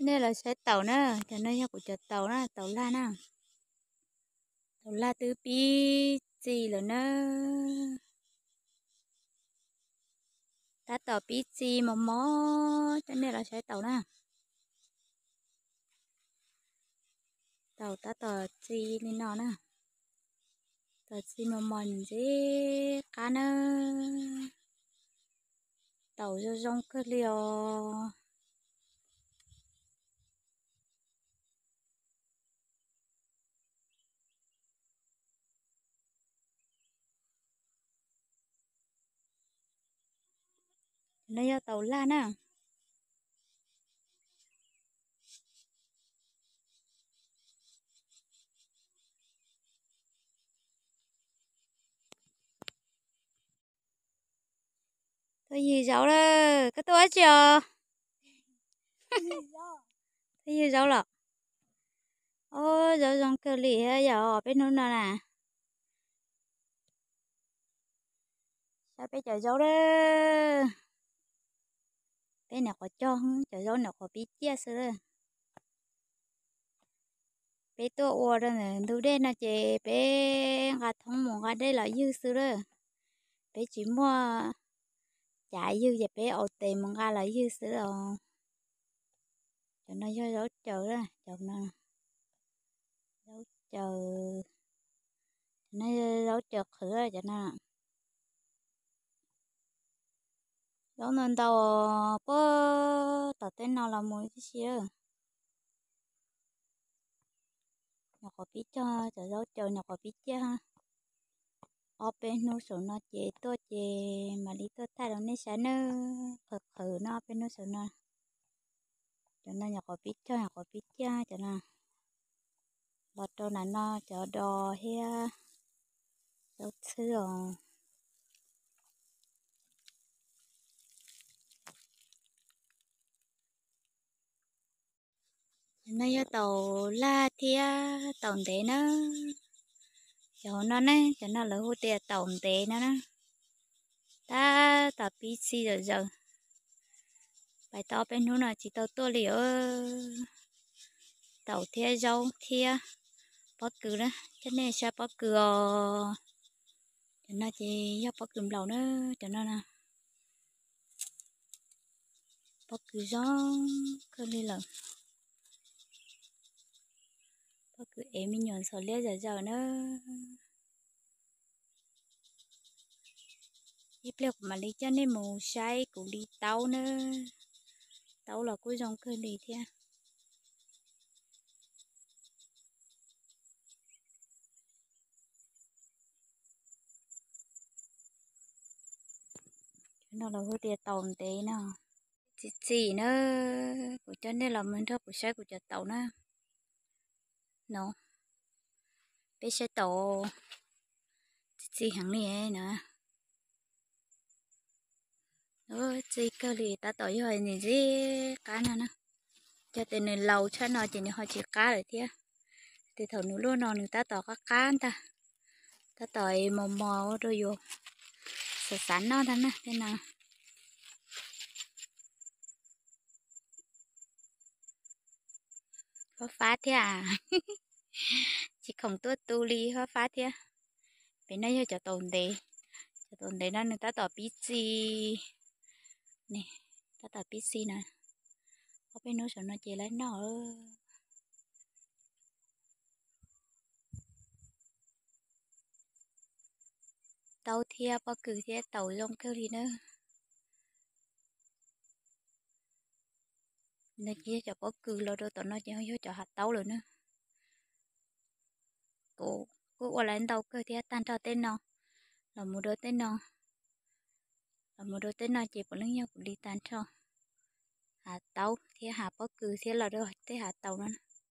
Nej los saib taum na, cov no yog kuv cov taum na, taum laj na. Taum laj twb pib txi lawm na. Tab tom pib txi mos mos, coj nej los saib taum na. Taum tab tom txi li no na. Taum txi mos mos ntxim qab na. Taum zoo zoo kawg li os. No yog taum laj na. Tuaj ywg zaub lawm, koj tuaj dab tsi os? Tuaj ywg zaub los? Ob, zaub zoo kawg li thiab yog peb hnub no na. Saib peb cov zaub lawm. Peb nyuam qhuav cog cov zaub nyuam qhuav pib ciaj xwb lawm. Peb tuaj ua rau ntawm ntug dej no ces peb nqa thoob mus nqa dej los ywg xwb lawm. Peb tsis muaj cav ywg ces peb aus tes mus nqa los ywg xwb os. Cov no yog zaub caws, cov no zaub caws, cov no zaub caws qhwv cov no. Zaub ntau ntau puag tom tej no los mus tib si. Nyuam qhuav pib cog cov zaub caws nyuam qhuav pib ciaj. Ob peb hnub saum no ces tuaj ces mam li tuaj thaij rau nej saib nawb. Qhwv qhwv no ob peb hnub saum no. Cov no nyuam qhuav pib cog nyuam qhuav pib ciaj cov no. Los rau nram no cov dos thiab zaub txhwb os. No yog taum laj thiab taum ntev na. Cov hauv no ne, cov no lawv hu tias taum ntev no na. Tab tom pib txi zawm zaws. Pais tau ob peb hnub no tsis tau tuaj li os. Taum thiab zaub thiab pob kws na, coj nej saib pob kws os. Cov no ces yog pob kws nplaum na, cov no na. Pob kws zoo kawg li lawm. Pob kws ev me nyuam ntxhov liab zawm zaws na. Ib pliag kuv mam li coj nej mus saib kuv li taub na. Taub los kuj zoo kawg li thiab. Cov no lawv hu tias taum ntev no. Txi txi na, kuv coj nej los mus nrog kuv saib kuv cov taum na. No, peb saib taum txi txi heev li na. Txi kawg li, tab tom yog nws ntxim qab no na. Yog tias nws laus tshaj no ces nws ho tsis qab lawm thiab. Ces thaum nws luaj no nws tab tom qab qab ntag. Tab tom mos mos ua rau yus xav xav noj ntag na tej no. Fab fab thiab a. Tsis khoom tuaj tu li, fab fab thiab. Pem no yog cov taum ntev. Cov taum ntev no nws tab tom pib txi. Tab tom pib txi na. Ob peb hnub saum no ces lawv noj. Taub thiab pob kws thiab taum zoo kawg li na. Nws ces yog cov pob kws los rau tom no ces yog cov hav taub lawm na. Kuv kuj ua lawv ntau kawg thiab tag nrho tej no. Los mus rau tej no, los mus rau tej no ces puav leej yog kuv li tag nrho. Hav taub thiab hav pob kws thiab los rau tej hav taum no.